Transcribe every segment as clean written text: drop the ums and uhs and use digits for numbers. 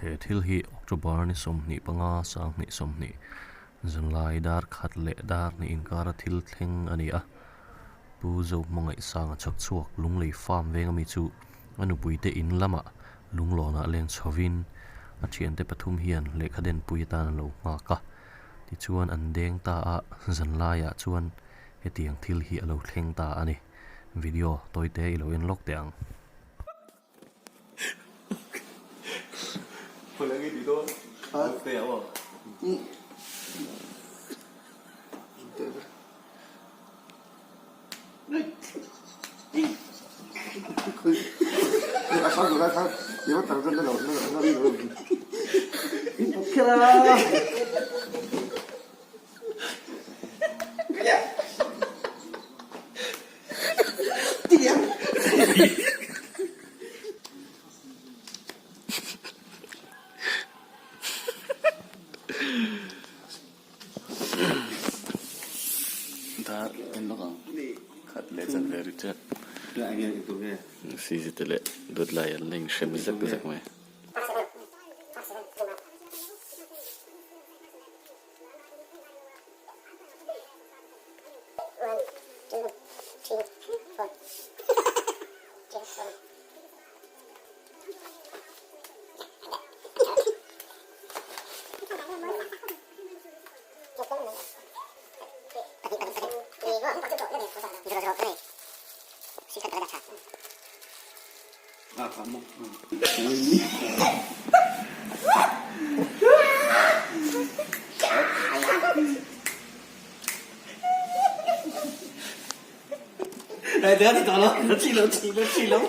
He thil hi October ni 25 2020 zanlai dar khat leh dar hnih inkara thil thleng a ni a. Pu Zohmangaihsanga chhak chhuak Lunglei Farm veng ami chu a nupuite in lamah lunglawnah leng chhovin a thiante pathum hian lehkha denpui atan an lo nghak a. Tichuan an deng ta a, zanlaiah chuan hetiang thil hi a lo thleng ta a ni. Video tawite i lo en lawk teh ang. Dar en lawk ang khat leh chan ve ri tep si te leh dawt lai an la inhrem zek zek mai. 来，等下你走了，起楼，起楼，起楼。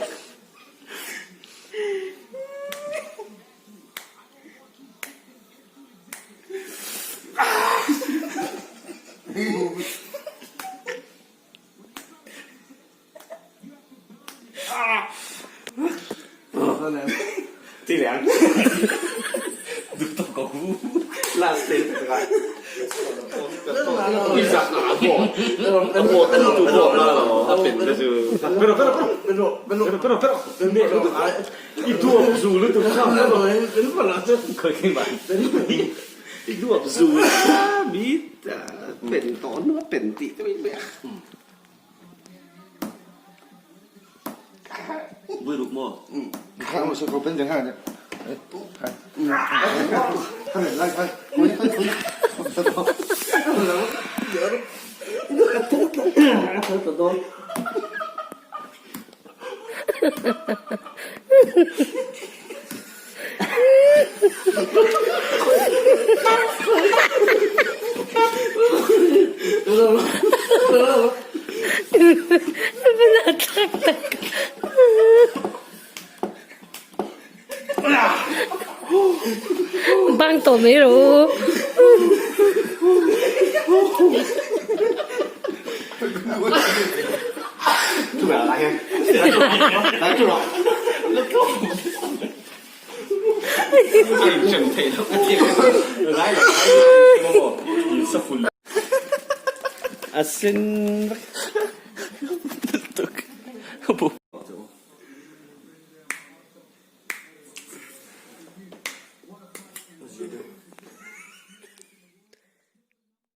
Bang tawh mai rawh u. A sen.